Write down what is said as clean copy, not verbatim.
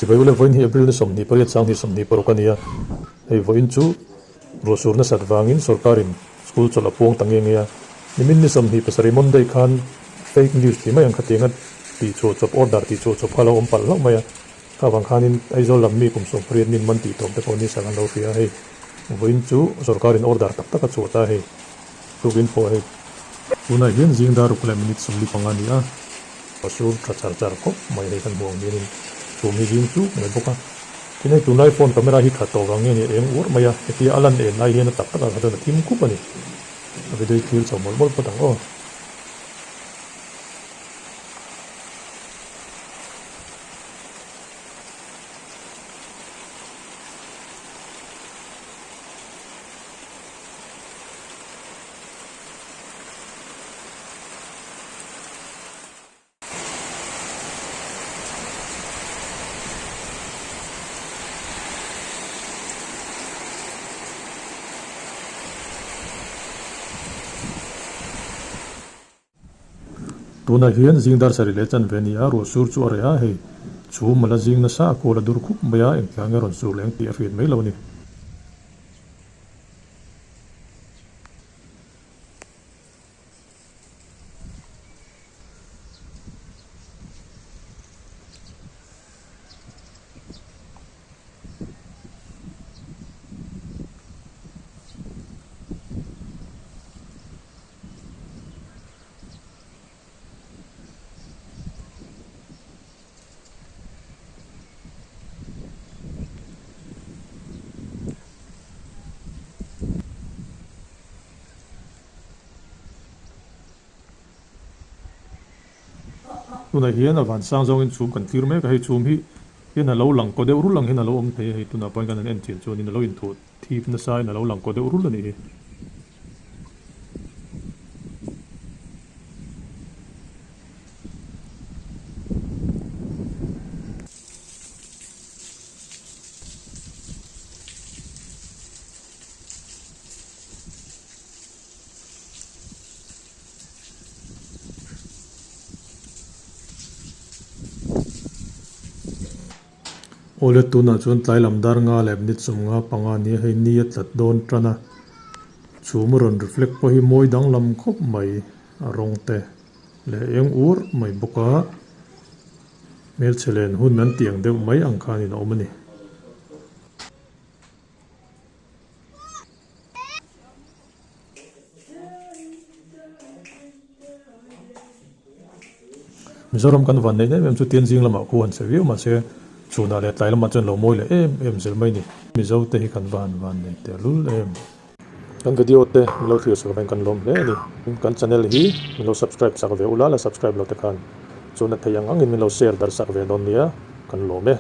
Chibai ule vawiin hi April ni 28 2026 a ni a, hei vawiin chu ruahsur nasat vangin sorkarin school chawlh a puang ta nge nge a, nimin ni 27 Monday khan fake news tih mai ang khatianga tihchhuah chawp order tihchhuah chawp kha a lo awm palh hlauh mai a, kha vang khanin Aizawl lam mi kum 18 min man tih tawm te pawh ni sak an lo hria a, hei vawiin chu sorkarin order tak tak a chhuah ta hei tukin pawh hei. Tunah hian zing dar ruk leh minute 45 a ni a. A sur tha char char khawp mai hei kan hmuh ang hianin chhum hi zing chuk mai bawk a. Tin hei tunlai phone camera hi tha tawh vang nge ni a eng uar mai a, hetia a lan en lai hian a tak takah kha chuan a thim khup a ni. A video hi thlir chho mawlh mawlh phawt ang aw. Tunah hian zing dar sarih leh chanve a ni a, ruah sur chu a reh a, hei chhum a la zing nasa a, kual a dur khup mai a, engtiang nge rawn sur leh ang tih a hriat mai lo a ni. Tunah hian a van sang zawngin chhum kan thlir mek a, hei chhum hi hian a lo lang kaw deuh rul ang hian a lo awm thei a, hei tunah pawhin kan han en chian chuanin a lo inthuah thip nasa in a lo lang kaw deuh rul a nih hi. Awle tunah chuan tlai lam dar nga leh minute 55 a ni a, hei ni a tlat dawn tan a, chhum a rawn reflect pawh hi mawi danglam khawp mai a rawng te leh eng ur mai bawk a, hmelchhe len hun an tih ang deuh mai ang khanin a awm a ni. Mizoram kan van neih em em chu tian zing lamah khu han che viau mahse chhunah leh tlai lamah chuan lo mawi leh em em zel mai ni. Mizo te hi kan va han van nei tehlul em. Kan video te min lo thlir sak veng kan lawm hle a ni. Kan channel hi min lo subscribe sak ve ula la subscribe lo te khan chuan a thei ang angin min lo share darh sak ve dawn nia kan lawm e.